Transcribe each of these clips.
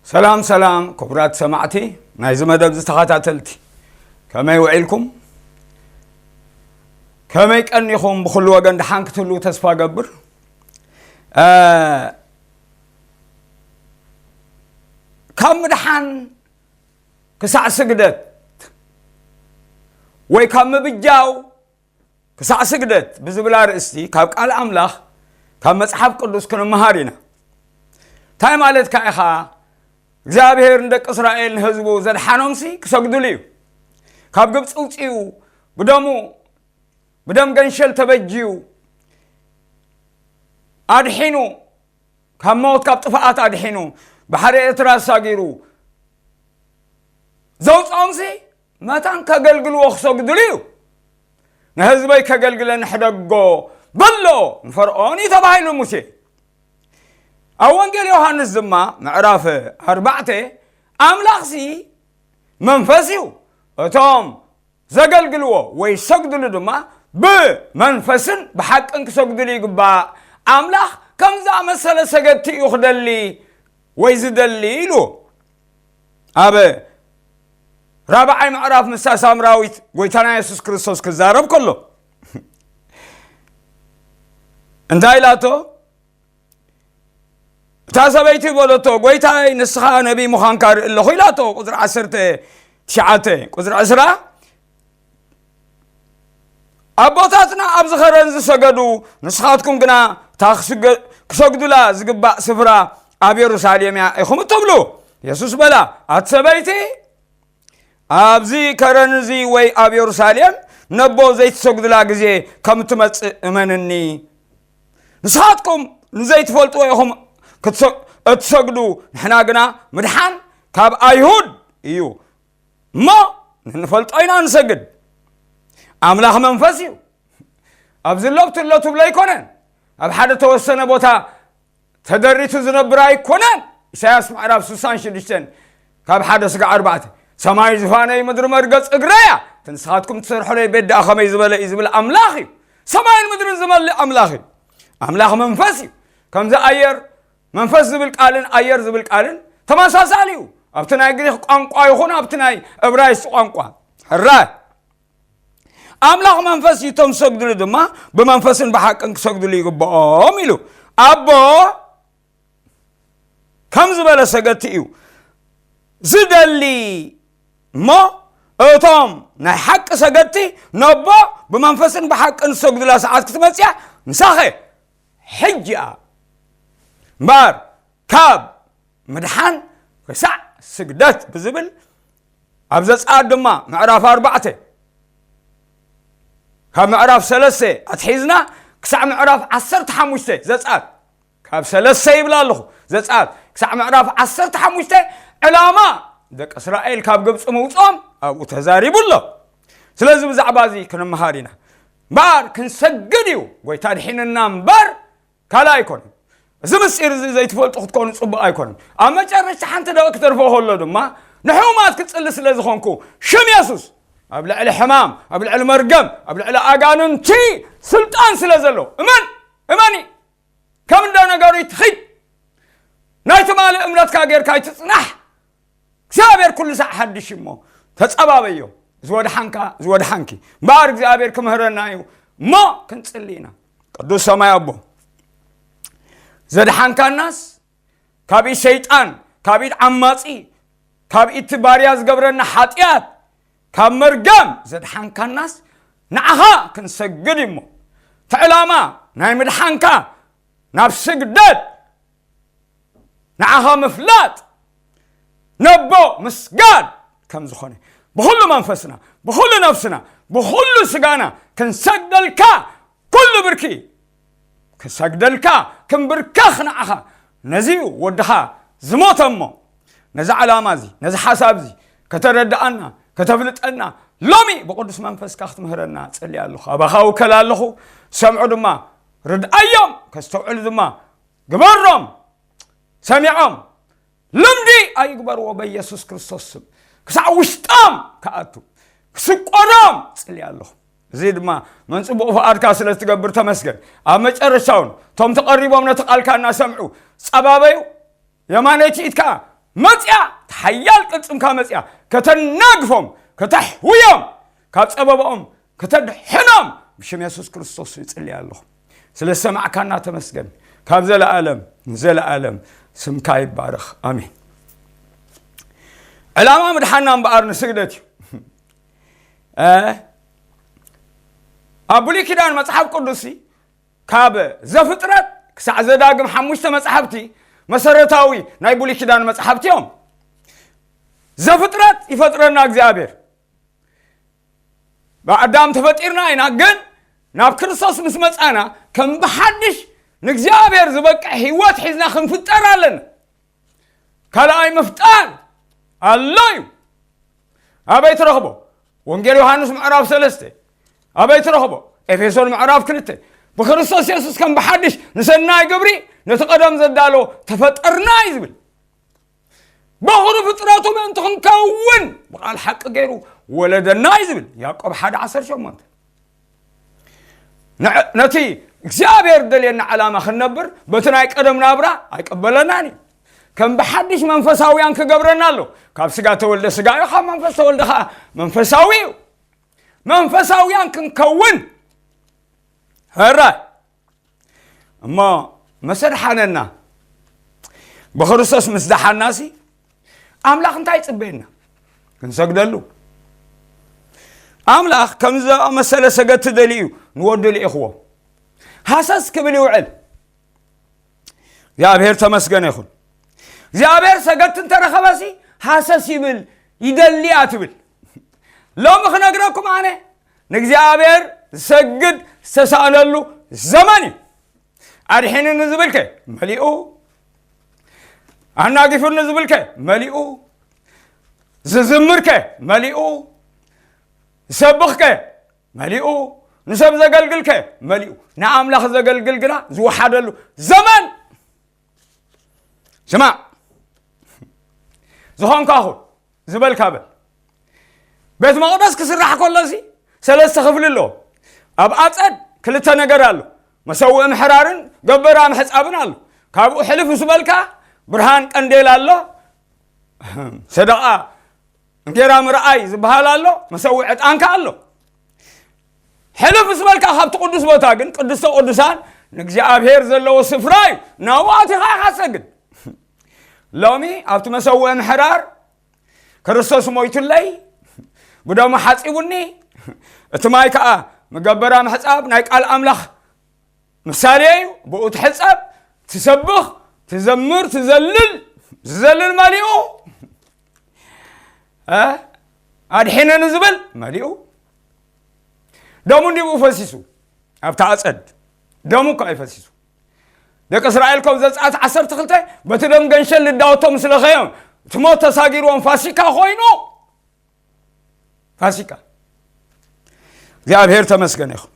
ሰላም ሰላም ክቡራት ሰማዕቲ ናይዚ መደብ ዝተኸታተልቲ፣ ከመይ ውዒልኩም? ከመይ ቀኒኹም? ብኹሉ ወገን ደሓን ክትህልዉ ተስፋ ገብር። እ፣ ካብ ምድሓን ክሳዕ ስግደት ወይ ካብ ምብጃው ክሳዕ ስግደት ብዝብል ኣርእስቲ ካብ ቃል ኣምላኽ፣ ካብ መጽሓፍ ቅዱስ ክንመሃር ኢና። እንታይ ማለትካ ኢኻ? እግዚኣብሔር ንደቂ እስራኤል ንህዝቡ ዘድሓኖምሲ ክሰግድሉ እዩ። ካብ ግብፂ ውፅኡ፣ ብደሙ፣ ብደም ገንሸል ተበጅዩ ኣድሒኑ፣ ካብ ሞት ካብ ጥፍኣት ኣድሒኑ፣ ባሕሪ ኤርትራ ኣሳጊሩ ዘውፅኦምሲ መታን ከገልግልዎ ክሰግድሉ እዩ። ንህዝበይ ከገልግለኒ ሕደጎ በሎ ንፈርዖን እዩ ተባሂሉ ሙሴ። ኣብ ወንጌል ዮሃንስ ድማ ምዕራፍ ኣርባዕተ ኣምላኽሲ መንፈስ እዩ፣ እቶም ዘገልግልዎ ወይ ሰግድሉ ድማ ብመንፈስን ብሓቅን ክሰግድሉ ይግባእ። ኣምላኽ ከም ዝኣመሰለ ሰገድቲ እዩ ክደሊ ወይ ዝደሊ ኢሉ ኣብ ራብዓይ ምዕራፍ ምስታ ሳምራዊት ጎይታና የሱስ ክርስቶስ ክዛረብ ከሎ እንታይ ኢላቶ? እታ ሰበይቲ በለቶ፣ "ጎይታይ፣ ንስኻ ነቢይ ምዃንካ ርኢ ኣለኹ" ኢላቶ። ቁጽሪ ዓሰርተ ትሽዓተ፣ ቁጽሪ ዕስራ፣ "ኣቦታትና ኣብዚ ኸረን ዝሰገዱ፣ ንስኻትኩም ግና እታ ክስገ-፣ ክሰግዱላ ዝግባእ ስፍራ ኣብ የሩሳሌም እያ ኢኹም እትብሉ?" የሱስ በላ፣ "ኣቲ ሰበይቲ፣ ኣብዚ ከረን እዚ ወይ ኣብ የሩሳሌም ነቦ ዘይትሰግዱላ ግዜ ከም እትመጽእ እመንኒ። ንስኻትኩም ንዘይትፈልጥዎ ኢኹም ክትሰ-፣ እትሰግዱ፣ ንሕና ግና ምድሓን ካብ ኣይሁድ እዩ እሞ ንንፈልጦ ኢና ንሰግድ። ኣምላኽ መንፈስ እዩ። ኣብዚ ኣሎ ብትሎ ትብሎ ኣይኮነን። ኣብ ሓደ ተወሰነ ቦታ ተደሪቱ ዝነብር ኣይኮነን። ኢሳያስ ምዕራፍ ስሳን ሽዱሽተን ካብ ሓደ ስጋዕ ኣርባዕተ፣ "ሰማይ ዙፋነይ፣ ምድሪ መርገጽ እግረያ፣ እቲ ንስኻትኩም ትሰርሑለይ ቤት ደኣ ከመይ ዝበለ እዩ" ዝብል ኣምላኽ እዩ። ሰማይን ምድርን ዝመልእ ኣምላኽ እዩ። ኣምላኽ መንፈስ እዩ። ከምዚ ኣየር፣ መንፈስ ዝብል ቃልን ኣየር ዝብል ቃልን ተመሳሳሊ እዩ። ኣብቲ ናይ ግሪክ ቋንቋ ይኹን ኣብቲ ናይ እብራይስጥ ቋንቋ። ሕራይ። ኣምላኽ መንፈስ እዩ፣ እቶም ዝሰግድሉ ድማ ብመንፈስን ብሓቅን ክሰግድሉ ይግብኦም ኢሉ። ኣቦ ከም ዝበለ ሰገድቲ እዩ ዝደሊ እሞ፣ እቶም ናይ ሓቂ ሰገድቲ ነቦ ብመንፈስን ብሓቅን ዝሰግዱላ ሰዓት ክትመጽያ ምሳኸ ሕጂ እያ። እምበኣር ካብ ምድሓን ክሳዕ ስግደት ብዝብል፣ ኣብ ዘጸኣት ድማ ምዕራፍ ኣርባዕተ፣ ካብ ምዕራፍ ሰለስተ ኣትሒዝና ክሳዕ ምዕራፍ ዓሰርተ ሓሙሽተ ዘጸኣት፣ ካብ ሰለስተ ይብል ኣለኹ፣ ዘጸኣት ክሳዕ ምዕራፍ ዓሰርተ ሓሙሽተ ዕላማ ደቂ እስራኤል ካብ ግብጺ ምውጽኦም ኣብኡ ተዛሪቡ ኣሎ። ስለዚ ብዛዕባ እዚ ክንመሃር ኢና። እምበኣር ክንሰግድ እዩ፣ ጎይታ ድሒንና እምበር ካልእ ኣይኮነን። እዚ ምስጢር እዚ ዘይትፈልጡ ክትኮኑ ጽቡቕ ኣይኮነን። ኣብ መጨረሻ ሓንቲ ደቂ ክትርፎ ከሎ ድማ ንሕሙማት ክጽሊ ስለ ዝኾንኩ፣ ሽም የሱስ ኣብ ልዕሊ ሕማም፣ ኣብ ልዕሊ መርገም፣ ኣብ ልዕሊ ኣጋንንቲ ስልጣን ስለ ዘለዎ፣ እመን፣ እመኒ። ከም እንደ ነገሩ ይትኺድ። ናይ ትማሊ እምነትካ ጌርካ ይትጽናሕ። እግዚኣብሔር ኩሉ ሳዕ ሓድሽ እሞ ተጸባበዮ። ዝወድሓንካ፣ ዝወድሓንኪ። እምበኣር እግዚኣብሔር ክምህረና እዩ እሞ ክንጽሊ ኢና። ቅዱስ ሰማይ ኣቦ፣ ዘድሓንካናስ ካብ ኢድ ሰይጣን፣ ካብ ኢድ ዓማጺ፣ ካብ ኢድ እቲ ባርያ ዝገብረና ሓጢኣት፣ ካብ መርገም ዘድሓንካናስ ንዓኻ ክንሰግድ እዩ እሞ፣ እቲ ዕላማ ናይ ምድሓንካ ናብ ስግደት፣ ንዓኻ ምፍላጥ፣ ነቦ ምስጋድ ከም ዝኾነ፣ ብኹሉ መንፈስና፣ ብኹሉ ነፍስና፣ ብኹሉ ስጋና ክንሰግደልካ፣ ኩሉ ብርኪ ክሰግደልካ፣ ክንብርከኽ ንዓኻ። ነዚ እዩ ወድኻ ዝሞተ እሞ፣ ነዚ ዓላማ እዚ፣ ነዚ ሓሳብ እዚ ከተረድኣና፣ ከተፍልጠና፣ ሎሚ ብቅዱስ መንፈስካ ክትምህረና እጽሊ ኣለኹ። ኣባኻ ውከል ኣለኹ። ሰምዑ ድማ ርድኣዮም፣ ከስተውዕሉ ድማ ግበሮም። ሰሚዖም ልምዲ ኣይግበርዎ፣ በኢየሱስ ክርስቶስ ስም። ክሳዕ ውሽጦም ክኣቱ፣ ክስቆሮም ጽሊ ኣለኹ። እዚ ድማ መንጽቡቕ ፍቓድካ ስለ እትገብር ተመስገን። ኣብ መጨረሻውን እቶም ተቐሪቦም ነቲ ቃልካ እናሰምዑ ጸባበዩ፣ የማነይቲ ኢድካ መጽያ፣ እቲ ሓያል ቅልጽምካ መጽያ፣ ከተናግፎም፣ ከተሕውዮም፣ ካብ ጸበባኦም ከተድሕኖም ብሽም የሱስ ክርስቶስ ይጽሊ ኣለኹ። ስለ ዝሰማዕካና ተመስገን። ካብ ዘለኣለም ንዘለኣለም ስምካ ይባረኽ። ኣሜን። ዕላማ ምድሓና እምበኣር ንስግደት እዩ። እ፣ ኣብ ብሉይ ኪዳን መጽሓፍ ቅዱስ ካብ ዘፍጥረት ክሳዕ ዘዳግም ሓሙሽተ መጽሓፍቲ መሰረታዊ ናይ ብሉይ ኪዳን መጽሓፍቲ እዮም። ዘፍጥረት ይፈጥረና እግዚኣብሔር። ብኣዳም ተፈጢርና ኢና፣ ግን ናብ ክርስቶስ ምስ መጻና ከም ብሓድሽ ንእግዚኣብሔር ዝበቅዕ ህይወት ሒዝና ክንፍጠር ኣለና። ካልኣይ ምፍጣር ኣሎ እዩ። ኣበይ ትረኽቦ? ወንጌል ዮሃንስ ምዕራፍ ሰለስተ። ኣበይ ትረኽቦ? ኤፌሶን ምዕራፍ ክልተ። ብክርስቶስ የሱስ ከም ብሓድሽ ንሰናይ ግብሪ ነቲ ቀደም ዘዳሎ ተፈጠርና እዩ ዝብል። በኹሪ ፍጥረቱ ምእንቲ ክንከውን ብቓል ሓቂ ገይሩ ወለደና እዩ ዝብል ያዕቆብ ሓደ ዓሰርተ ሸሞንተ። ንዕ-፣ ነቲ እግዚኣብሔር ደልየና ዓላማ ክንነብር በቲ ናይ ቀደም ናብራ ኣይቀበለናን እዩ። ከም ብሓድሽ መንፈሳውያን ክገብረና ኣሎ። ካብ ስጋ ተወልደ ስጋ እዩ፣ ካብ መንፈስ ተወልደ ኸዓ መንፈሳዊ እዩ። መንፈሳውያን ክንከውን፣ ሕራይ እሞ መሰ ድሓነና፣ ብክርስቶስ ምስ ደሓናሲ ኣምላኽ እንታይ ይጽበየና? ክንሰግደሉ። ኣምላኽ ከምዚ ዝኣመሰለ ሰገድቲ ደልዩ እዩ ንወዱ ልኢኽዎ። ሃሰስ ክብል ይውዕል። እግዚኣብሔር ተመስገነ ይኹን። እግዚኣብሔር ሰገድቲ እንተረኸበሲ ሃሰስ ይብል፣ ይደሊ እያ ትብል። ሎሚ ክነግረኩም ኣነ ንእግዚኣብሔር ዝሰግድ ዝተሳእነሉ ዘመን እዩ። ኣድሒንኒ ዝብልከ መሊኡ፣ ኣናጊፉኒ ዝብልከ መሊኡ፣ ዝዝምርከ መሊኡ፣ ዝሰብኽከ መሊኡ፣ ንሰብ ዘገልግልከ መሊኡ፣ ንኣምላኽ ዘገልግል ግና ዝወሓደሉ ዘመን። ስማዕ፣ ዝኾንካ ኹን፣ ዝበልካ በል። ቤት መቕደስ ክስራሕ ከሎሲ ሰለስተ ክፍሊ ኣለዎ። ኣብ ኣጸድ ክልተ ነገር ኣሎ። መሰውኢ ምሕራርን ገበራ ምሕጻብን ኣሎ። ካብኡ ሕልፍ ምስ በልካ ብርሃን ቀንዴል ኣሎ። ሰደቓ እንጌራ ምርኣይ ዝበሃል ኣሎ። መሰውኢ ዕጣንካ ኣሎ። ሕልፍ ምስ በልካ ካብቲ ቅዱስ ቦታ ግን ቅድስተ ቅዱሳን ንእግዚኣብሔር ዘለዎ ስፍራ እዩ። ናብኡ ኣቲኻ ኢኻ ትሰግድ። ሎሚ ኣብቲ መሰውኢ ምሕራር ክርስቶስ ሞይቱለይ፣ ብደሙ ሓጺቡኒ፣ እቲ ማይ ከኣ መገበራ ምሕጻብ ናይ ቃል ኣምላኽ ምሳሌ እዩ። ብኡ ትሕጸብ፣ ትሰብኽ፣ ትዘምር፣ ትዘልል፣ ዝዘልል መሊኡ፣ እ፣ ኣድሒነኒ ዝብል መሊኡ። ደሙ እንዲብኡ ፈሲሱ፣ ኣብቲ ኣጸድ ደሙ እኮ እዩ ፈሲሱ። ደቂ እስራኤል እኮ ኣብ ዘጸኣት ዓሰርተ ክልተ በቲ ደም ገንሸል ልዳወቶም ስለኸዮም፣ እቲ ሞት ተሳጊርዎም ፋሲካ ኮይኑ። ፋሲካ። እግዚኣብሔር ተመስገነ ይኹን።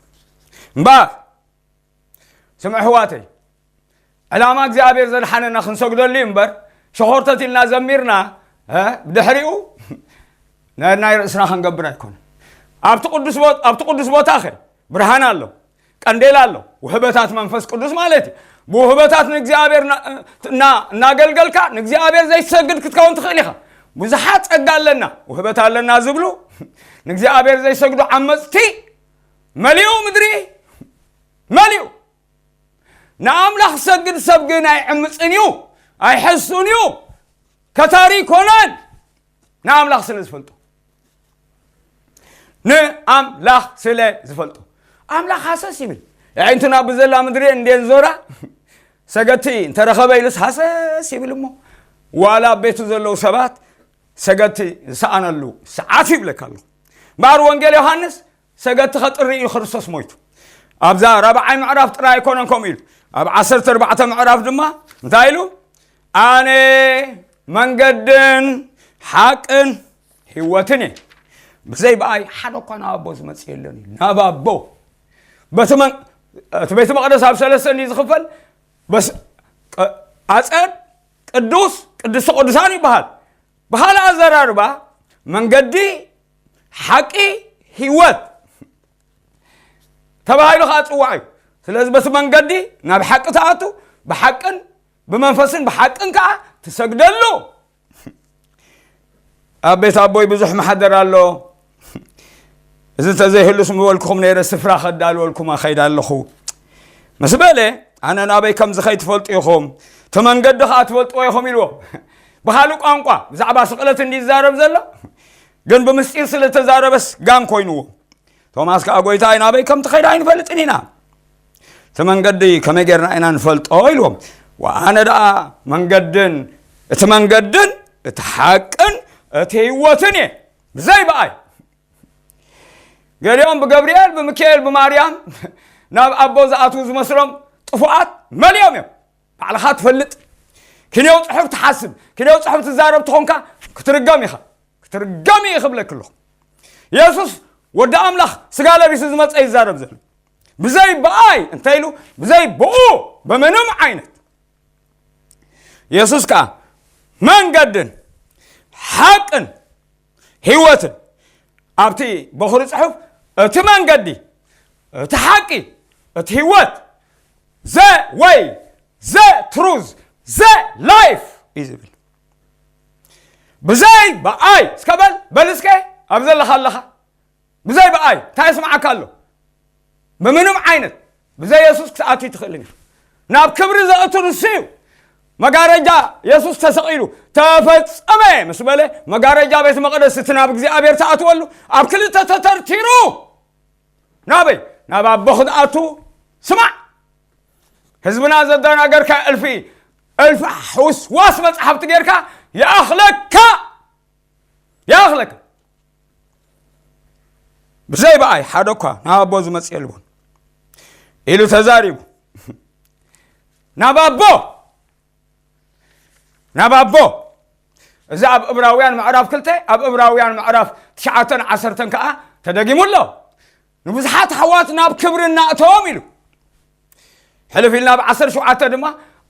እምበኣር፣ ስምዑ ኣሕዋተይ፣ ዕላማ እግዚኣብሔር ዘድሓነና ክንሰግደሉ እዩ እምበር፣ ሸኾርተት ኢልና ዘሚርና፣ እ፣ ብድሕሪኡ ናይ፣ ናይ ርእስና ክንገብር ኣይኮነን። ኣብቲ ቅዱስ ቦ-፣ ኣብቲ ቅዱስ ቦታኸ ብርሃን ኣሎ፣ ቀንዴል ኣሎ፣ ውህበታት መንፈስ ቅዱስ ማለት እዩ። ብውህበታት ንእግዚኣብሔር እና-፣ እና-፣ እናገልገልካ ንእግዚኣብሔር ዘይትሰግድ ክትከውን ትኽእል ኢኻ። ብዙሓት ጸጋ ኣለና፣ ውህበት ኣለና ዝብሉ ንእግዚኣብሔር ዘይሰግዱ ዓመጽቲ መሊኡ ምድሪ፣ መሊኡ። ንኣምላኽ ዝሰግድ ሰብ ግን ኣይዕምጽን እዩ፣ ኣይሐሱን እዩ፣ ከታሪ ይኮነን። ንኣምላኽ ስለ ዝፈልጦ፣ ንኣምላኽ ስለ ዝፈልጦ፣ ኣምላኽ ሃሰስ ይብል። ኣዒንትና ብዘላ ምድሪ እንዴን ዞራ፣ ሰገድቲ እንተረኸበ ኢሉስ ሃሰስ ይብል እሞ፣ ዋላ ኣብ ቤቱ ዘለዉ ሰባት ሰገድቲ ዝሰኣነሉ ሰዓት ይብለካ ኣለኹ። እምበኣር ወንጌል ዮሃንስ ሰገድቲ ኸጥሪ እዩ ክርስቶስ ሞይቱ። ኣብዛ ራብዓይ ምዕራፍ ጥራይ ኣይኮነን ከምኡ ኢሉ። ኣብ ዓሰርተ ኣርባዕተ ምዕራፍ ድማ እንታይ ኢሉ? "ኣነ መንገድን ሓቅን ህይወትን እየ። ብዘይ ብኣይ ሓደ እኳ ናብ ኣቦ ዝመጽእ የለን" እዩ። ናብ ኣቦ። በቲ መን-፣ እቲ ቤተ መቕደስ ኣብ ሰለስተ እንዲ ዝኽፈል፣ በስ-፣ ቀ-፣ ኣጸድ፣ ቅዱስ፣ ቅድስተ ቅዱሳን ይበሃል። ብኻልእ ኣዘራርባ መንገዲ፣ ሓቂ፣ ህይወት ተባሂሉ ኸዓ ጽዋዕ እዩ። ስለዚ በቲ መንገዲ ናብ ሓቂ ትኣቱ፣ ብሓቅን ብመንፈስን ብሓቅን ከኣ ትሰግደሉ። ኣብ ቤት ኣቦይ ብዙሕ ማሕደር ኣሎ፣ እዚ እንተዘይህሉስ ምበልኩኹም ነይረ፣ ስፍራ ከዳልወልኩም እኸይድ ኣለኹ ምስ በለ፣ ኣነ ናበይ ከም ዝኸይድ ትፈልጡ ኢኹም፣ እቲ መንገዲ ኸዓ ትፈልጥዎ ኢኹም ኢልዎ። ብኻልእ ቋንቋ ብዛዕባ ስቕለት እንዲ ይዛረብ ዘሎ፣ ግን ብምስጢር ስለ ተዛረበስ ጋን ኮይንዎ። ቶማስ ከኣ ጎይታይ ናበይ ከም ትኸይድ ኣይንፈልጥን ኢና፣ እቲ መንገዲ ከመይ ጌርና ኢና ንፈልጦ ኢልዎም። ወኣነ ደኣ መንገድን እቲ መንገድን እቲ ሓቅን እቲ ህይወትን እየ፣ ብዘይ ብኣይ። ገሊኦም ብገብርኤል ብምካኤል ብማርያም ናብ ኣቦ ዝኣትዉ ዝመስሎም ጥፉኣት መሊኦም እዮም። ባዕልኻ ትፈልጥ፣ ክንየው ጽሑፍ ትሓስብ፣ ክንየው ጽሑፍ ትዛረብ ትኾንካ ክትርገም ኢኻ። ክትርገም እዩ ክብለክ ኣለኹ። የሱስ ወዲ ኣምላኽ ስጋ ለቢሱ ዝመጸ ይዛረብ ዘሎ፣ ብዘይ ብኣይ እንተ ኢሉ፣ ብዘይ ብኡ ብምንም ዓይነት። የሱስ ከኣ መንገድን ሓቅን ህይወትን፣ ኣብቲ በኹሪ ጽሑፍ እቲ መንገዲ፣ እቲ ሓቂ፣ እቲ ህይወት፣ ዘ ወይ ዘ ትሩዝ፣ ዘ ላይፍ እዩ ዝብል። ብዘይ ብኣይ እስከ በል፣ በል እስከ፣ ኣብ ዘለኻ ኣለኻ። ብዘይ ብኣይ እንታይ የስምዓካ ኣሎ? ብምንም ዓይነት ብዘይ የሱስ ክትኣቱ ትኽእልን ኢኻ። ናብ ክብሪ ዘእቱ ንሱ እዩ። መጋረጃ የሱስ ተሰቒሉ ተፈጸመ ምስ በለ፣ መጋረጃ ቤት መቕደስ እቲ ናብ እግዚኣብሔር ትኣትወሉ ኣብ ክልተ ተተርቲሩ፣ ናበይ? ናብ ኣቦ ክትኣቱ። ስማዕ፣ ህዝብና ዘደናገርካ እልፊ፣ እልፊ ሕውስዋስ መጽሓፍቲ ጌርካ ይኣኽለካ፣ ይኣኽለካ። ብዘይ ብኣይ ሓደ እኳ ናብ ኣቦ ዝመጽእ የልቦን ኢሉ ተዛሪቡ። ናብ ኣቦ፣ ናብ ኣቦ። እዚ ኣብ እብራውያን ምዕራፍ ክልተ፣ ኣብ እብራውያን ምዕራፍ ትሽዓተን ዓሰርተን ከኣ ተደጊሙ ኣሎ። ንብዙሓት ኣሕዋት ናብ ክብሪ እናእተዎም ኢሉ። ሕልፍ ኢልና ኣብ ዓሰርተ ሸውዓተ ድማ፣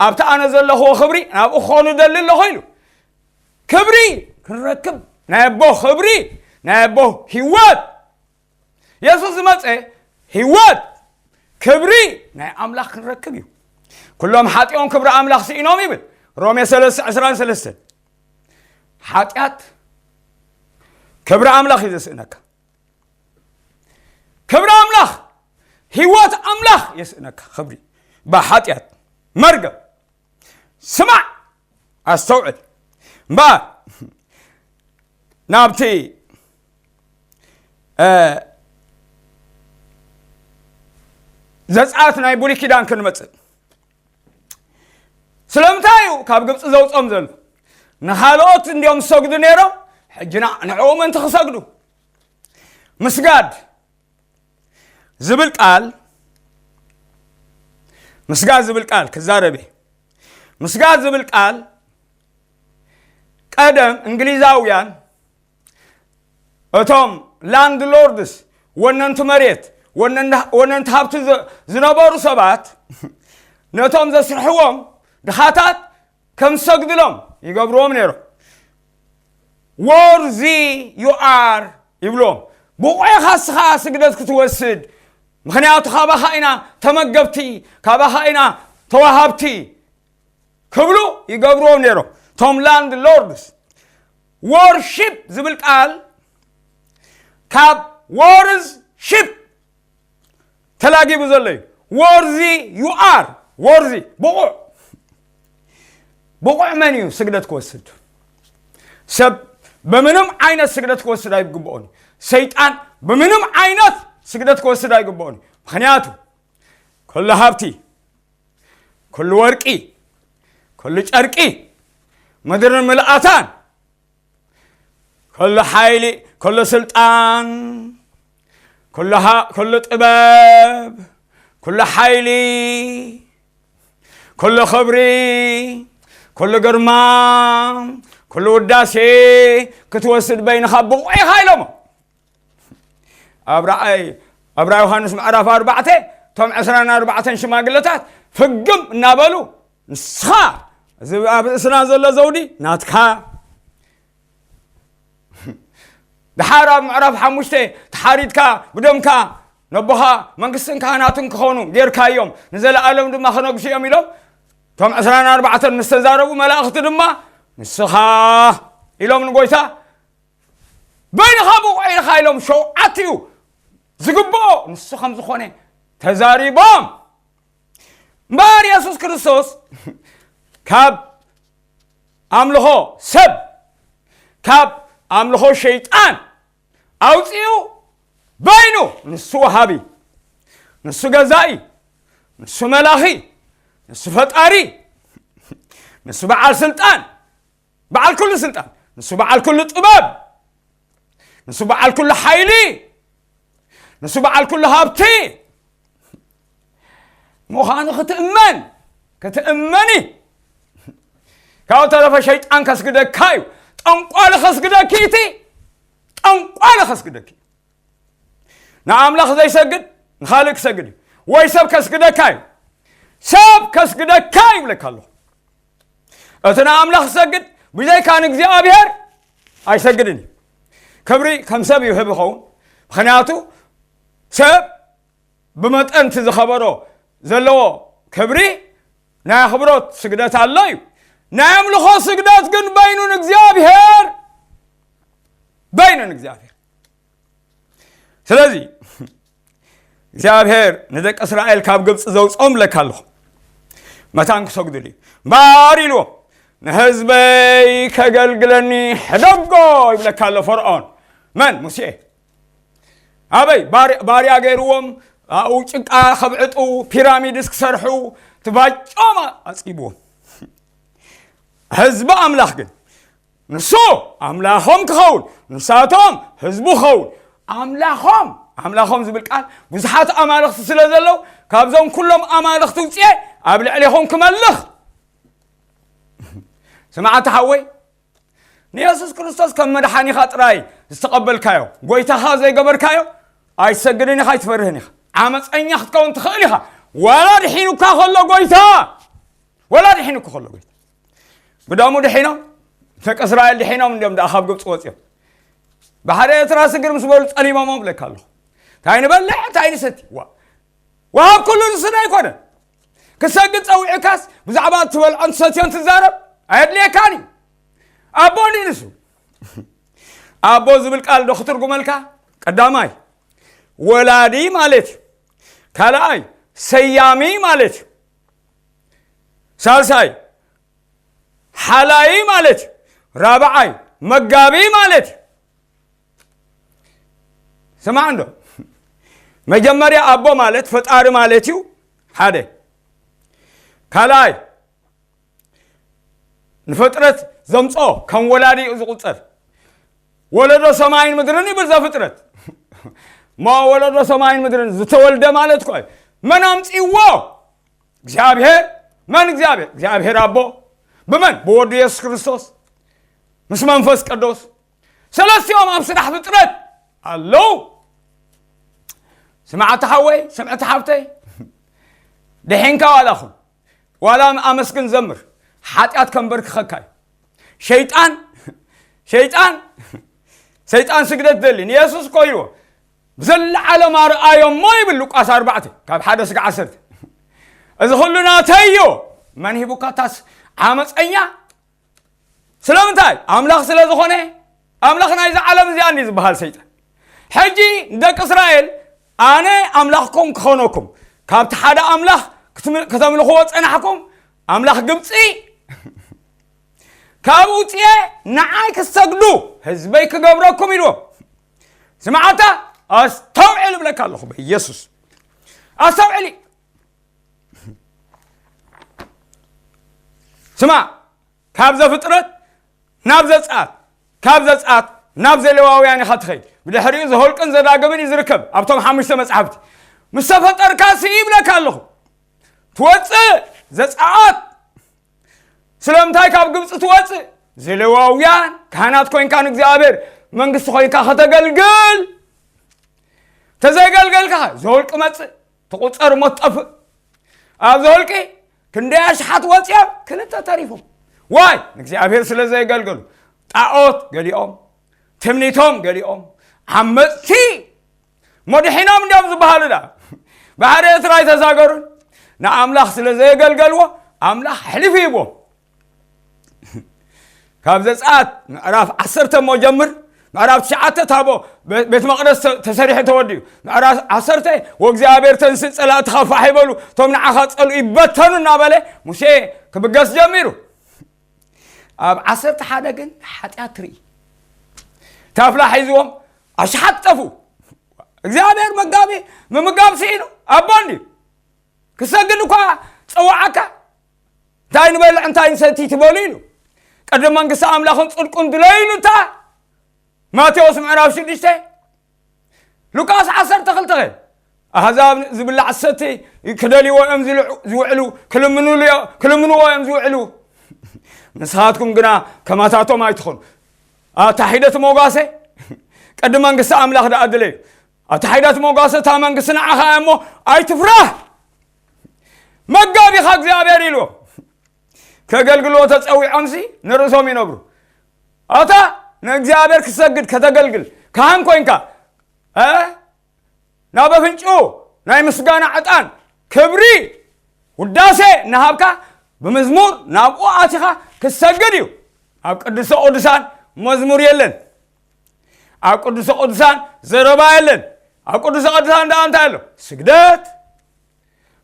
ኣብቲ ኣነ ዘለኽዎ ክብሪ ናብኡ ክኾኑ እደሊ ኣለኹ ኢሉ። ክብሪ ክንረክብ፣ ናይ ኣቦ ክብሪ፣ ናይ ኣቦ ህይወት። የሱስ ዝመጸ ህይወት፣ ክብሪ ናይ ኣምላኽ ክንረክብ እዩ። ኩሎም ሓጢኦም ክብሪ ኣምላኽ ስኢኖም ይብል ሮሜ ሰለስተ ዕስራን ሰለስተን። ሓጢኣት ክብሪ ኣምላኽ እዩ ዘስእነካ። ክብሪ ኣምላኽ፣ ህይወት ኣምላኽ የስእነካ። ክብሪ ብሓጢኣት መርገም። ስማዕ፣ ኣስተውዕል። እምበኣር ናብቲ፣ እ፣ ዘጸኣት ናይ ብሉይ ኪዳን ክንመጽእ። ስለምንታይ እዩ ካብ ግብጺ ዘውጾም ዘሎ? ንኻልኦት እንዲዮም ዝሰግዱ ነይሮም፣ ሕጂ ንዕ-፣ ንዕኡ ምእንቲ ክሰግዱ። ምስጋድ ዝብል ቃል፣ ምስጋድ ዝብል ቃል ክዛረብ እየ። ምስጋድ ዝብል ቃል ቀደም እንግሊዛውያን፣ እቶም ላንድ ሎርድስ፣ ወነንቲ መሬት፣ ወነን-፣ ወነንቲ ሃብቲ ዝ-፣ ዝነበሩ ሰባት፣ ነቶም ዘስርሕዎም ድኻታት ከም ዝሰግድሎም ይገብርዎም ነይሮም። Worthy you are ይብልዎም። ብቑዕ ኢኻ እስኻ ስግደት ክትወስድ፣ ምኽንያቱ ካባኻ ኢና ተመገብቲ፣ ካባኻ ኢና ተዋሃብቲ ክብሉ ይገብርዎም ነይሮም። እቶም ላንድ ሎርድስ። ወርሺፕ ዝብል ቃል ካብ ወርዝ ሺፕ ተላጊቡ ዘሎ እዩ። Worthy you are፣ worthy፣ ብቑዕ። ብቑዕ መን እዩ ስግደት ክወስድ? ሰብ ብምንም ዓይነት ስግደት ክወስድ ኣይግብኦን እዩ። ሰይጣን ብምንም ዓይነት ስግደት ክወስድ ኣይግብኦን እዩ። ምኽንያቱ ኩሉ ሃብቲ፣ ኩሉ ወርቂ፣ ኩሉ ጨርቂ፣ ምድርን ምልኣታን፣ ኩሉ ሓይሊ፣ ኩሉ ስልጣን፣ ኩሉ ሃ-፣ ኩሉ ጥበብ፣ ኩሉ ሓይሊ፣ ኩሉ ክብሪ፣ ኩሉ ግርማ፣ ኩሉ ውዳሴ ክትወስድ በይንኻ ብቑዕ ኢኻ ኢሎሞ። ኣብ ራእይ፣ ኣብ ራእይ ዮሃንስ ምዕራፍ ኣርባዕተ፣ እቶም ዕስራን ኣርባዕተን ሽማግለታት ፍግም እናበሉ፣ "ንስኻ፣ እዚ ኣብ ርእስና ዘሎ ዘውዲ ናትካ፣ ደሓር ኣብ ምዕራፍ ሓሙሽተ ተሓሪድካ ብደምካ ነቦኻ መንግስትን ካህናትን ክኾኑ ጌርካዮም፣ ንዘለኣለም ድማ ክነግሱ እዮም" ኢሎም። እቶም ዕስራን ኣርባዕተን ምስ ተዛረቡ፣ መላእኽቲ ድማ፣ "ንስኻ" ኢሎም ንጎይታ፣ ኢሎም ሸውዓቲኡ ዝግብኦ ንሱ ከም ዝኾነ ተዛሪቦም። እምበኣር የሱስ ክርስቶስ ካብ ኣምልኾ ሰብ፣ ካብ ኣምልኾ ሸይጣን ኣውፂኡ፣ በይኑ ንሱ ወሃቢ፣ ንሱ ገዛኢ፣ ንሱ መላኺ፣ ንሱ ፈጣሪ፣ ንሱ በዓል ስልጣን፣ በዓል ኩሉ ስልጣን፣ ንሱ በዓል ኩሉ ጥበብ፣ ንሱ በዓል ኩሉ ሓይሊ፣ ንሱ በዓል ኩሉ ሃብቲ ምዃኑ ክትእመን፣ ክትእመኒ። ካብኡ ተረፈ ሸይጣን ከስግደካ እዩ። ጠንቋሊ ከስግደኪ፣ እቲ ጠንቋሊ ከስግደኪ። ንኣምላኽ ዘይሰግድ ንኻልእ ክሰግድ እዩ። ወይ ሰብ ከስግደካ እዩ። ሰብ ከስግደካ ይብለካ ኣለኹ። እቲ ንኣምላኽ ዝሰግድ ብዘይካ ንእግዚኣብሔር ኣይሰግድን እዩ። ክብሪ ከም ሰብ ይህብ ይኸውን። ምኽንያቱ ሰብ ብመጠን እቲ ዝኸበሮ ዘለዎ ክብሪ ናይ ኣኽብሮት ስግደት ኣሎ እዩ። ናይ ኣምልኾ ስግደት ግን በይኑ ንእግዚኣብሔር፣ በይኑ ንእግዚኣብሔር። ስለዚ እግዚኣብሔር ንደቂ እስራኤል ካብ ግብፂ ዘውፅኦም ብለካ ኣለኹ። መታን ክሰግዱሉ እዩ። እምበኣር ኢልዎም፣ ንህዝበይ ከገልግለኒ ሕደጎ ይብለካ ኣሎ ፈርዖን። መን? ሙሴ። ኣበይ? ባር-፣ ባርያ ገይርዎም፣ ኣብኡ ጭቃ ከብዕጡ፣ ፒራሚድስ ክሰርሑ፣ ትባጮም ኣፅይብዎም። ህዝቢ ኣምላኽ ግን ንሱ ኣምላኾም ክኸውን፣ ንሳቶም ህዝቡ ክኸውን። ኣምላኾም፣ ኣምላኾም ዝብል ቃል ብዙሓት ኣማልኽቲ ስለ ዘለዉ፣ ካብዞም ኩሎም ኣማልኽቲ ውፅኤ ኣብ ልዕሌኹም ክመልኽ። ስምዓታ ሓወይ፣ ንየሱስ ክርስቶስ ከም መድሓኒኻ ጥራይ ዝተቐበልካዮ፣ ጎይታኻ ዘይገበርካዮ፣ ኣይትሰግድን ኢኻ፣ ኣይትፈርህን ኢኻ። ዓመፀኛ ክትከውን ትኽእል ኢኻ። ዋላ ድሒኑካ ከሎ ጎይታ፣ ዋላ ድሒኑካ ከሎ ጎይታ። ብደሙ ድሒኖም፣ ደቂ እስራኤል ድሒኖም እንዲዮም ደኣ ካብ ግብፂ ወፂኦም። ባሕሪ ኤርትራ ስግር ምስ በሉ ጸሊሞሞ ብለካ ኣለኹ። እንታይ ንበልዕ፣ እንታይ ንሰቲ? ዋ። ወሃብ ኩሉ ንሱ ዶ ኣይኮነን? ክሰግድ ጸዊዑካስ ብዛዕባ እትበልዖን ትሰትዮን ትዛረብ? ኣየድልየካን እዩ። ኣቦ እንዲ ንሱ። ኣቦ ዝብል ቃል ዶ ክትርጉመልካ? ቀዳማይ፣ ወላዲ ማለት እዩ። ካልኣይ፣ ሰያሚ ማለት እዩ። ሳልሳይ፣ ሓላይ ማለት እዩ። ራብዓይ፣ መጋቢ ማለት እዩ። ስማዕ እንዶ፣ መጀመርያ ኣቦ ማለት ፈጣሪ ማለት እዩ። ሓደ። ካልኣይ፣ ንፍጥረት ዘምጾ ከም ወላዲ እዩ ዝቑጸር። ወለዶ ሰማይን ምድርን ይብል ዘፍጥረት። እሞ ወለዶ ሰማይን ምድርን ዝተወልደ ማለት እኮ እዩ። መን ኣምጺእዎ? እግዚኣብሔር። መን እግዚኣብሔር? እግዚኣብሔር ኣቦ። ብመን? ብወዱ የሱስ ክርስቶስ። ምስ መንፈስ ቅዱስ። ሰለስቲኦም ኣብ ስራሕ ፍጥረት ኣለዉ። ስምዓቲ ሓወይ፣ ስምዕቲ ሓብተይ፣ ድሒንካ ዋላ ኹን፣ ዋላ ኣመስግን ዘምር፣ ሓጢኣት ከንበርክኸካ እዩ። ሸይጣን፣ ሸይጣን፣ ሰይጣን ስግደት ደሊ፣ ንየሱስ እኮ ኢልዎ፣ ብዘለዓለም ኣርኣዮ እሞ ይብል ሉቃስ ኣርባዕተ፣ ካብ ሓደ ስጋዕ ዓሰርተ። እዚ ኹሉ ናተይ እዩ። መን ሂቡካ ታስ ዓመፀኛ? ስለምንታይ? ኣምላኽ ስለ ዝኾነ፣ ኣምላኽ ናይዛ ዓለም እዚኣ እንዲ ዝበሃል ሰይጣን። ሕጂ ንደቂ እስራኤል፣ ኣነ ኣምላኽኩም ክኾነኩም፣ ካብቲ ሓደ ኣምላኽ ክትም-፣ ከተምልኽዎ ጸናሕኩም፣ ኣምላኽ ግብጺ፣ ካብ ውጽኤ ንዓይ ክሰግዱ ህዝበይ ክገብረኩም ኢልዎም። ስምዓታ፣ ኣስተውዕል እብለካ ኣለኹ፣ በኢየሱስ። ኣስተውዕሊ። ስማ፣ ካብ ዘፍጥረት ናብ ዘጸኣት፣ ካብ ዘጸኣት ናብ ዘሌዋውያን ኢኻ ትኸይድ። ብድሕሪኡ ዘኍልቅን ዘዳግምን እዩ ዝርከብ ኣብቶም ሓሙሽተ መጻሕፍቲ። ምስ ተፈጠርካ ሲ ይብለካ ኣለኹ። ትወጽእ ዘጸኣት። ስለምንታይ ካብ ግብጺ ትወጽእ? ዘሌዋውያን ካህናት ኮይንካ ንእግዚኣብሔር መንግስቲ ኮይንካ ከተገልግል። ተዘይገልገልካ ዘኍልቂ መጽእ። ትቑጸር እሞ ትጠፍእ። ኣብ ዘኍልቂ ክንደይ ኣሽሓት ወፂኦም፣ ክልተ ተሪፎም። ዋይ፣ ንእግዚኣብሔር ስለ ዘየገልገሉ። ጣዖት ገሊኦም፣ ትምኒቶም ገሊኦም፣ ዓመፅቲ እሞ ድሒኖም እንዲዮም ዝበሃሉ ዳ። ባሕሪ ኤርትራ ኣይተሳገሩን። ንኣምላኽ ስለ ዘየገልገልዎ፣ ኣምላኽ ኣሕሊፉ ሂብዎም። ካብ ዘጸኣት ምዕራፍ ዓሰርተ እሞ ጀምር፣ ምዕራፍ ትሽዓተ ታቦ ቤት መቕደስ ተሰሪሑ ተወዲኡ። ምዕራፍ ዓሰርተ ወእግዚኣብሔር ተንስእ ጸላእትኻ ፋሕ ይበሉ፣ እቶም ንዓኻ ጸልኡ ይበተኑ እናበለ ሙሴ ክብገስ ጀሚሩ። ኣብ ዓሰርተ ሓደ ግን ሓጢኣት ትርኢ። ታፍላ ሒዝዎም ኣሽሓት ጠፉ። እግዚኣብሔር መጋቢ ምምጋብ ስኢኑ ኣቦ እንድዩ። ክሰግድ እኳ ጸዋዓካ፣ እንታይ ንበልዕ እንታይ ንሰቲ ትበሉ ኢሉ። ቅድሚ መንግስቲ ኣምላኽን ጽድቁን ድለዩ ኢሉ። እታ ማቴዎስ ምዕራፍ ሽዱሽተ፣ ሉቃስ ዓሰርተ ክልተ ከ ኣህዛብ ዝብላዕ ሰቲ ክደልይዎ እዮም ዝልዑ- ዝውዕሉ፣ ክልምኑሉ እዮ- ክልምንዎ እዮም ዝውዕሉ። ንስኻትኩም ግና ከማታቶም ኣይትኾኑ። ኣታ ሒደት ሞጋሰ ቅድሚ መንግስቲ ኣምላኽ ደኣ ድለዩ። ኣታ ሒደት ሞጋሰ እታ መንግስቲ ንዓኻ እያ እሞ ኣይትፍራህ። መጋቢኻ እግዚኣብሔር ኢልዎ። ከገልግልዎ ተጸዊዖምሲ ንርእሶም ይነብሩ። ኣታ ንእግዚኣብሔር ክሰግድ ከተገልግል ካህን ኮንካ፣ እ? ናብ ኣፍንጭኡ ናይ ምስጋና ዕጣን ክብሪ ውዳሴ እናሃብካ ብምዝሙር ናብኡ ኣቲኻ ክሰግድ እዩ። ኣብ ቅዱሰ ቅዱሳን መዝሙር የለን። ኣብ ቅዱሰ ቅዱሳን ዘረባ የለን። ኣብ ቅዱሰ ቅዱሳን ደኣ እንታይ ኣሎ? ስግደት።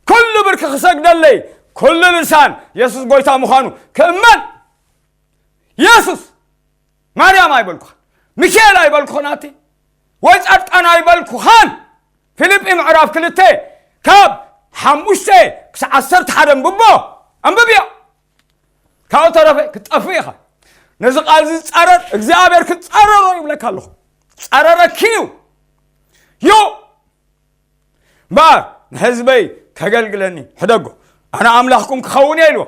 ኩሉ ብርኪ ክሰግደለይ፣ ኩሉ ልሳን የሱስ ጎይታ ምዃኑ ክእመን። የሱስ ማርያም ኣይበልኩኻን፣ ሚካኤል ኣይበልኩኻን ኣቲ፣ ወይ ጻድቃን ኣይበልኩኻን። ፊልጲ ምዕራፍ ክልተ ካብ ሓሙሽተ ክሳብ ዓሰርተ ሓደ ኣንብቦ፣ ኣንብብዮ። ካብኡ ተረፈ ክትጠፍእ ኢኻ። ነዚ ቃል እዚ ዝጻረር እግዚኣብሔር ክጻረሮ ይብለካ ኣለኹ። ጻረረኪ እዩ። ዮ እምበኣር ንህዝበይ ከገልግለኒ ሕደጎ፣ ኣነ ኣምላኽኩም ክኸውን እየ ኢልዎ።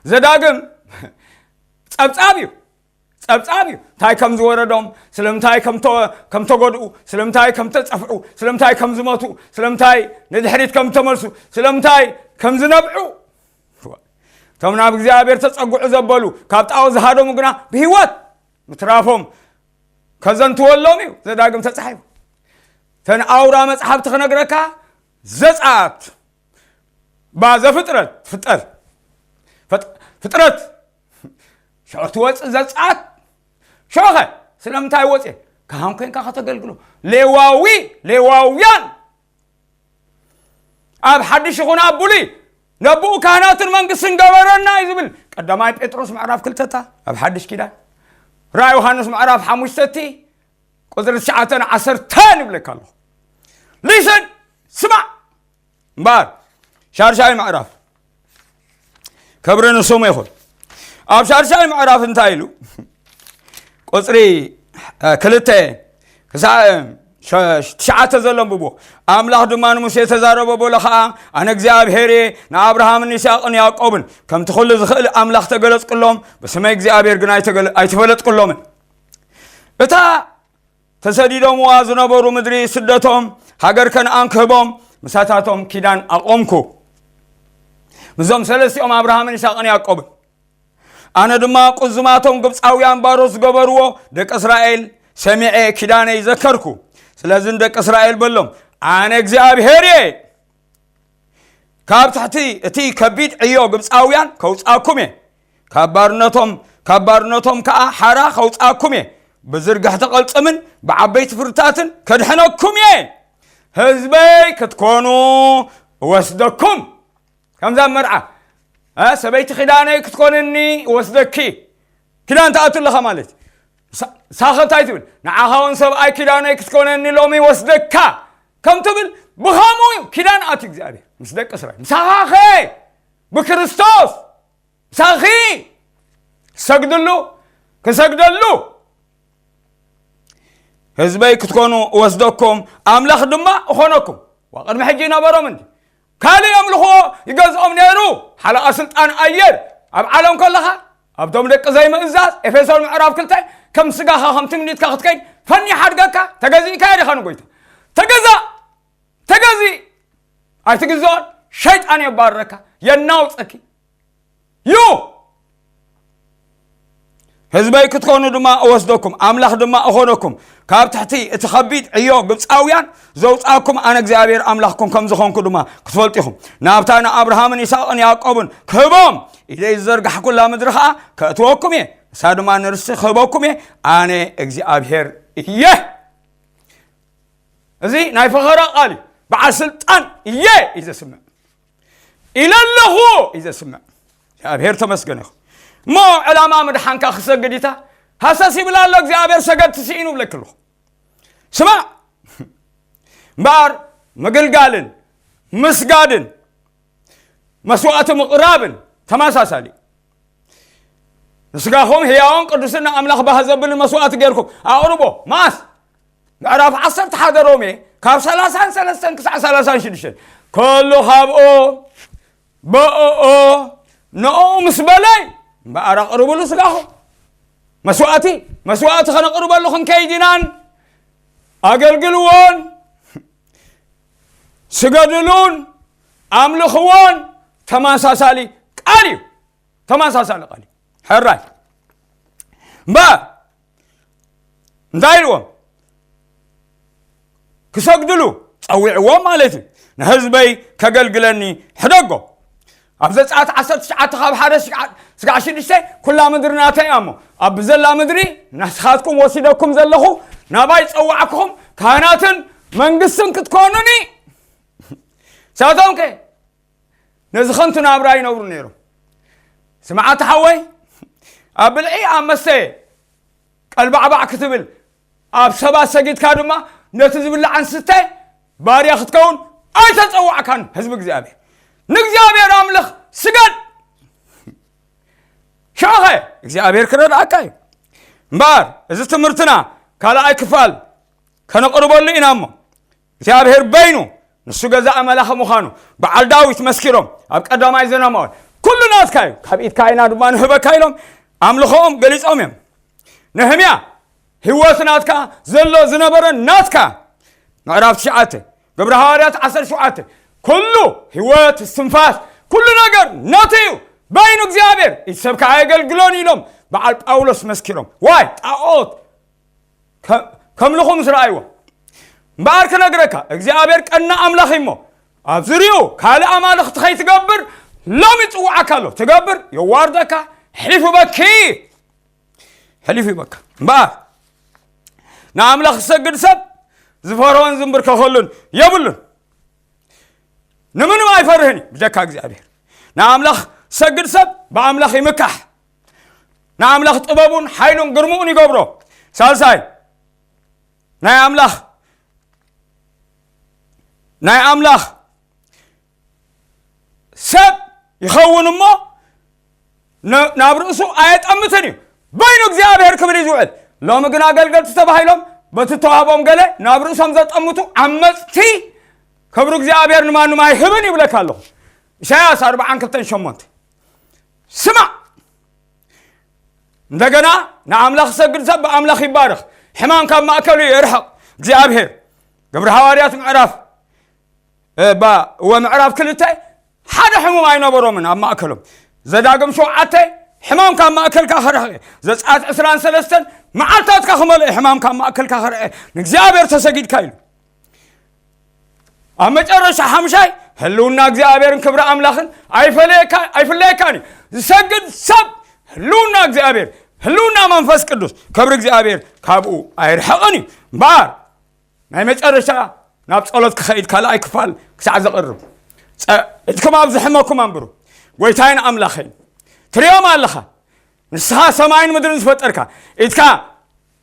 ዘዳግም ጸብጻብ እዩ። ጸብጻብ እዩ። እንታይ ከም ዝወረዶም፣ ስለምንታይ ከም ተ- ከም ተጎድኡ፣ ስለምንታይ ከም ተጸፍዑ፣ ስለምንታይ ከም ዝመቱ፣ ስለምንታይ ንድሕሪት ከም ተመልሱ፣ ስለምንታይ ከም ዝነብዑ። እቶም ናብ እግዚኣብሔር ተጸግዑ ዘበሉ፣ ካብ ጣዖት ዝሃደሙ ግና ብህይወት ምትራፎም ከዘንትወሎም እዩ ዘዳግም ተጻሒፉ። ተን ኣውራ መጽሓፍቲ ክነግረካ፣ ዘጸኣት፣ ባ ዘፍጥረት፣ ፍጠር፣ ፈጥ- ፍጥረት፣ ሽዑ ትወጽእ ዘጸኣት። ሽዑኸ ስለምንታይ ወጽኤ? ካህን ኮንካ ከተገልግሎ። ሌዋዊ፣ ሌዋውያን ኣብ ሓድሽ ይኹን ኣብ ብሉይ ነብኡ ካህናትን መንግስትን ገበረና እዩ ዝብል። ቀዳማይ ጴጥሮስ ምዕራፍ ክልተታ ኣብ ሓድሽ ኪዳን፣ ራእይ ዮሃንስ ምዕራፍ ሓሙሽተቲ ቁጽሪ ትሽዓተን ዓሰርተን ይብለካ ኣለኹ። ሊስን፣ ስማዕ። እምበኣር ሻርሻይ ምዕራፍ፣ ክብሪ ንስሙ ይኹን። ኣብ ሻርሻይ ምዕራፍ እንታይ ኢሉ? ቁጽሪ እ፣ ክልተ ክሳብ ሸ- ትሽዓተ ዘሎ ኣንብቦ። ኣምላኽ ድማ ንሙሴ ተዛረበ፣ በሎ ኸዓ፣ ኣነ እግዚኣብሔር እየ፣ ንኣብርሃምን ይስሐቅን ያዕቆብን ከምቲ ኩሉ ዝኽእል ኣምላኽ ተገለጽኩሎም፣ ብስመይ እግዚኣብሔር ግን ኣይተገለ- ኣይተፈለጥኩሎምን። እታ ተሰዲዶምዋ ዝነበሩ ምድሪ ስደቶም ሃገር ከነኣን ክህቦም ምሳታቶም ኪዳን ኣቆምኩ፣ ምስዞም ሰለስቲኦም ኣብርሃምን ይስሐቅን ያዕቆብን። ኣነ ድማ ቁዝማቶም ግብፃውያን ባሮት ዝገበርዎ ደቂ እስራኤል ሰሚዐ ኪዳነይ ዘከርኩ። ስለዚ ንደቂ እስራኤል በሎም፣ ኣነ እግዚኣብሔር እየ፣ ካብ ትሕቲ እቲ ከቢድ ዕዮ ግብፃውያን ከውፃኩም እየ፣ ካብ ባርነቶም ካብ ባርነቶም ከዓ ሓራ ከውፃኩም እየ፣ ብዝርግሕቲ ቐልፅምን ብዓበይቲ ፍርታትን ከድሕነኩም እየ፣ ህዝበይ ክትኮኑ እወስደኩም። ከምዛ መርዓ፣ እ፣ ሰበይቲ ኪዳነይ ክትኮንኒ እወስደኪ። ኪዳን ትኣቱ ኣለኻ ማለት። ሳ- ሳኸ እንታይ ትብል? ንዓኻ እውን ሰብኣይ ኪዳነይ ክትኮነኒ ሎሚ ወስደካ። ከም ትብል ብኸምኡ እዩ ኪዳን ኣትዩ እግዚኣብሔር ምስ ደቂ እስራኤል። ምሳኻ ኸ ብክርስቶስ ምሳኺ ሰግድሉ፣ ክሰግደሉ። ህዝበይ ክትኮኑ እወስደኩም፣ ኣምላኽ ድማ እኾነኩም። ዋ፣ ቅድሚ ሕጂ ይነበሮም እንዲ። ካልእ የምልኽዎ ይገዝኦም ነይሩ። ሓለቓ ስልጣን ኣየር ኣብ ዓለም ከለኻ፣ ኣብቶም ደቂ ዘይምእዛዝ፣ ኤፌሶን ምዕራፍ ክልተ፣ ከም ስጋኻ ከም ትምኒትካ ክትከይድ ፈኒ ሓድገካ፣ ተገዚእካ ኢኻ ንጎይታ። ተገዛእ፣ ተገዚ፣ ኣይትግዝኦን፣ ሸይጣን የባርረካ፣ የናውፀኪ። ዩ። ህዝበይ ክትኮኑ ድማ እወስደኩም፣ ኣምላኽ ድማ እኾነኩም። ካብ ትሕቲ እቲ ኸቢድ ዕዮ ግብፃውያን ዘውፃኩም ኣነ እግዚኣብሔር ኣምላኽኩም ከም ዝኾንኩ ድማ ክትፈልጡ ኢኹም። ናብታ ንኣብርሃምን ይስሐቅን ያዕቆብን ክህቦም ኢደይ ዝዘርጋሕኩላ ምድሪ ኸዓ ከእትወኩም እየ። ንሳ ድማ ንርስቲ ክህበኩም እየ፣ ኣነ እግዚኣብሔር እየ። እዚ ናይ ፈኸራ ቃል እዩ። በዓል ስልጣን እየ እዩ ዘስምዕ። ኢለ ኣለኹ እዩ ዘስምዕ። እግዚኣብሔር ተመስገነ ይኹን። እሞ ዕላማ ምድሓንካ ክሰግድ ኢታ ሃሰስ ይብል ኣሎ እግዚኣብሔር፣ ሰገድ ትስኢኑ ብለክ ኣለኹ። ስማዕ እምበኣር፣ ምግልጋልን ምስጋድን መስዋእቲ ምቕራብን ተመሳሳሊ። ንስጋኹም ህያውን ቅዱስን ንኣምላኽ ባህ ዘብልን መስዋእቲ ጌርኩም ኣቕርቦ። ማስ ምዕራፍ ዓሰርተ ሓደ ሮሜ ካብ ሰላሳን ሰለስተን ክሳዕ ሰላሳን ሽዱሽተን፣ ከሎ ካብኦ በኦኦ ነኦ ምስ በለይ እምበኣር ኣቕርብሉ ስጋኹም መስዋእቲ። መስዋእቲ ከነቕርበሉ ክንከይድ ኢናን፣ ኣገልግልዎን ስገድሉን ኣምልኽዎን ተመሳሳሊ ቃል እዩ። ተመሳሳሊ ቃል እዩ። ሕራይ እምበኣር እንታይ ኢልዎም? ክሰግድሉ ጸዊዕዎም ማለት እዩ። ንህዝበይ ከገልግለኒ ሕደጎ። ኣብ ዘጸኣት ዓሰርተ ትሽዓተ ካብ ሓደ ስጋዕ ሽዱሽተ፣ ኩላ ምድሪ ናተይ እያ እሞ፣ ኣብ ብዘላ ምድሪ ንስኻትኩም ወሲደኩም ዘለኹ፣ ናባይ ጸዋዕኩኹም፣ ካህናትን መንግስትን ክትኮኑኒ። ሳቶም ከ ነዚ ኸንቱ ናብራ ይነብሩ ነይሮም። ስምዓት ሓወይ፣ ኣብ ብልዒ ኣብ መስተ ቀልባዕባዕ ክትብል፣ ኣብ ሰባት ሰጊድካ ድማ ነቲ ዝብላዕ ኣንስተ ባርያ ክትከውን ኣይተጸዋዕካን። ህዝቢ እግዚኣብሔር፣ ንእግዚኣብሔር ኣምልኽ፣ ስገድ። ሽዑኸ እግዚኣብሔር ክረድኣካ እዩ። እምበኣር እዚ ትምህርትና ካልኣይ ክፋል ከነቕርበሉ ኢና እሞ፣ እግዚኣብሔር በይኑ ንሱ ገዛእ መላኺ ምዃኑ በዓል ዳዊት መስኪሮም ኣብ ቀዳማይ ዜና መዋዕል፣ ኩሉ ናትካ እዩ፣ ካብ ኢድካ ኢና ድማ ንህበካ ኢሎም ኣምልኾኦም ገሊጾም እዮም። ነህምያ፣ ህይወት ናትካ፣ ዘሎ ዝነበረ ናትካ። ምዕራፍ ትሽዓተ፣ ግብረ ሃዋርያት ዓሰርተ ሸውዓተ፣ ኩሉ ህይወት፣ እስትንፋስ፣ ኩሉ ነገር ናቱ እዩ፣ በይኑ እግዚኣብሔር፣ ኢድ ሰብ ከዓ ኣየገልግሎን ኢሎም በዓል ጳውሎስ መስኪሮም። ዋይ ጣዖት ከ-፣ ከምልኹ ምስ ረኣይዎ። እምበኣር ክነግረካ እግዚኣብሔር ቀና ኣምላኽ እሞ፣ ኣብ ዝርኡ ካልእ ኣማልኽቲ ከይትገብር ሎሚ ይጽውዓካ ኣሎ። ትገብር የዋርደካ፣ ሕሊፉ በኪ፣ ሕሊፉ ይበካ። እምበኣር ንኣምላኽ ዝሰግድ ሰብ ዝፈርሆን ዝንብርከኸሉን የብሉን። ንምንም ኣይፈርህን እዩ ብጀካ እግዚኣብሔር። ንኣምላኽ ዝሰግድ ሰብ ብኣምላኽ ይምካሕ። ንኣምላኽ ጥበቡን ሓይሉን ግርምኡን ይገብሮ። ሳልሳይ፣ ናይ ኣምላኽ፣ ናይ ኣምላኽ ሰብ ይኸውን እሞ ን-፣ ናብ ርእሱ ኣየጠምትን እዩ። በይኑ እግዚኣብሔር ክብል እዩ ዝውዕል። ሎሚ ግን ኣገልገልቲ ተባሂሎም በቲ ተዋህቦም ገለ ናብ ርእሶም ዘጠምቱ ዓመፅቲ፣ ክብሪ እግዚኣብሔር ንማንም ኣይህብን ይብለካ ኣለኹ። ኢሳያስ ኣርብዓን ክልተን ሸሞንተ። ስማዕ፣ እንደገና ንኣምላኽ ዝሰግድ ሰብ ብኣምላኽ ይባረኽ፣ ሕማም ካብ ማእከሉ የርሕቕ። እግዚኣብሔር፣ ግብሪ ሃዋርያት ምዕራፍ፣ እ፣ ባ-፣ ወምዕራፍ ክልተ፣ ሓደ ሕሙም ኣይነበሮምን ኣብ ማእከሎም። ዘዳግም ሸውዓተ፣ ሕማም ካብ ማእከልካ ክርሕቕ እየ። ዘጸኣት ዕስራን ሰለስተን፣ መዓልታትካ ክመልኦ እየ፣ ሕማም ካብ ማእከልካ ክርሕቕ እየ፣ ንእግዚኣብሔር ተሰጊድካ ኢሉ። ኣብ መጨረሻ ሓምሻይ፣ ህልውና እግዚኣብሔርን ክብሪ ኣምላኽን ኣይፈለየካ-፣ ኣይፍለየካን እዩ። ዝሰግድ ሰብ ህልውና እግዚኣብሔር፣ ህልውና መንፈስ ቅዱስ፣ ክብሪ እግዚኣብሔር ካብኡ ኣይርሕቕን እዩ። እምበኣር፣ ናይ መጨረሻ ናብ ጸሎት ክኸይድ ካልኣይ ክፋል ክሳዕ ዘቕርብ፣ ጸ-፣ ኢድኩም ኣብ ዝሕመኩም ኣንብሩ። ጎይታይን ኣምላኸይን፣ ትሪኦም ኣለኻ። ንስኻ ሰማይን ምድርን ዝፈጠርካ፣ ኢድካ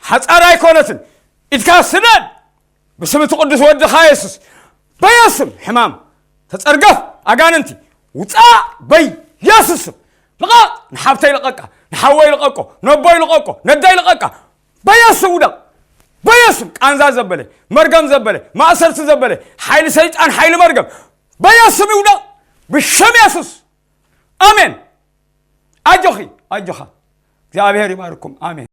ሓጻር ኣይኮነትን። ኢድካ ስደድ። ብስም እቲ ቅዱስ ወድኻ የሱስ፣ በየስም ሕማም ተጸርገፍ። ኣጋንንቲ ውጻእ በየሱስ ስም። ልቐቕ። ንሓብተይ ልቐቃ፣ ንሓወይ ልቐቆ፣ ነቦይ ልቐቆ፣ ነደይ ልቐቃ። በየስም ውደቕ። በየስም ቃንዛ ዘበለ፣ መርገም ዘበለ፣ ማእሰርቲ ዘበለ፣ ሓይሊ ሰይጣን፣ ሓይሊ መርገም በየስም ይውደቕ። ብሽም የሱስ። ኣሜን። ኣጆኺ፣ ኣጆኻ። እግዚኣብሔር ይባርኩም። ኣሜን።